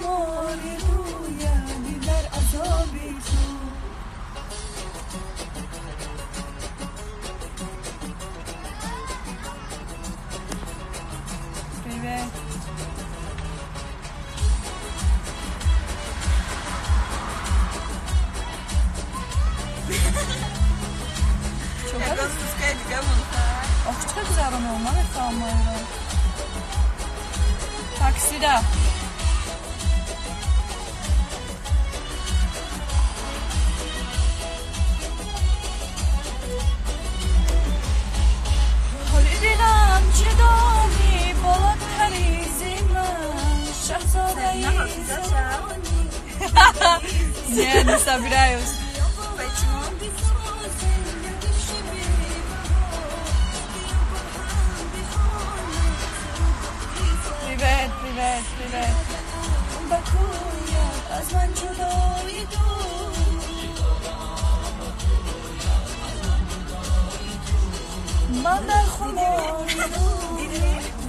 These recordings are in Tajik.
خماری رویم در عذابی تو. Привет. Ох, чӣ гузаронам, ман мефаҳмам. Таксида. ҳоли дилам чӣ донӣ болотари зи ман шаҳзодаи замонӣ. Не, не собираюсь. Почему? Привет, привет, привет. аз ман ҷудои ту. Ман дар хумори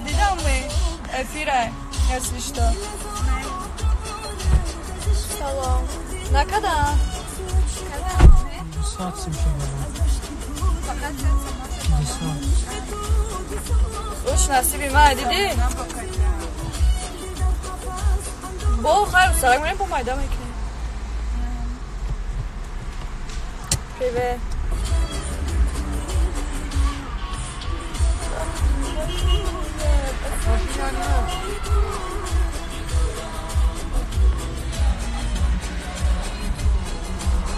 дидам эфира, если что. Салом. Накадам? Уш насиби ма дидӣ? Бо хайр, сарак мерем, бо майда мекунем. Привет.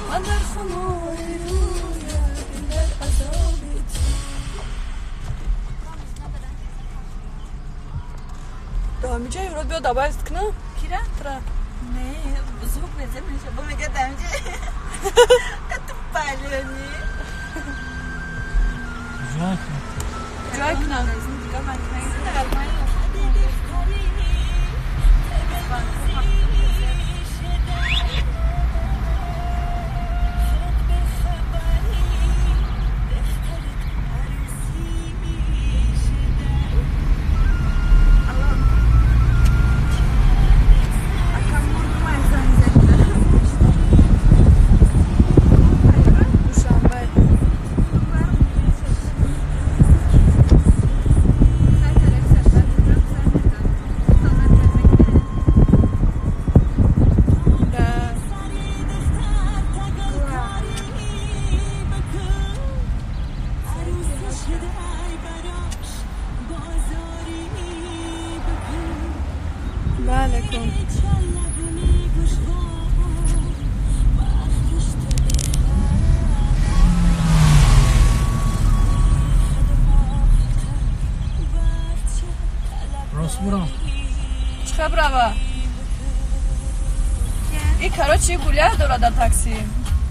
ман дар хумори рӯям дар азоби ту. Да ҳамиҷа юрод биё добавить кунам. Кира? Тра. Не, звук мезаниш. Бо мега дамҷа. Это палёни. Ҷой кунам. Душанбе. Да. Алейкум. Рост бурам. Чӣ хабрава? И короче, гуля дора дар такси.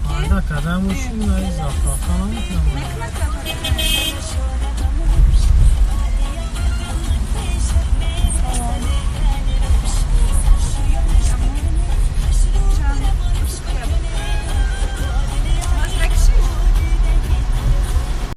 Майда кадам мошин, заправка наметунам.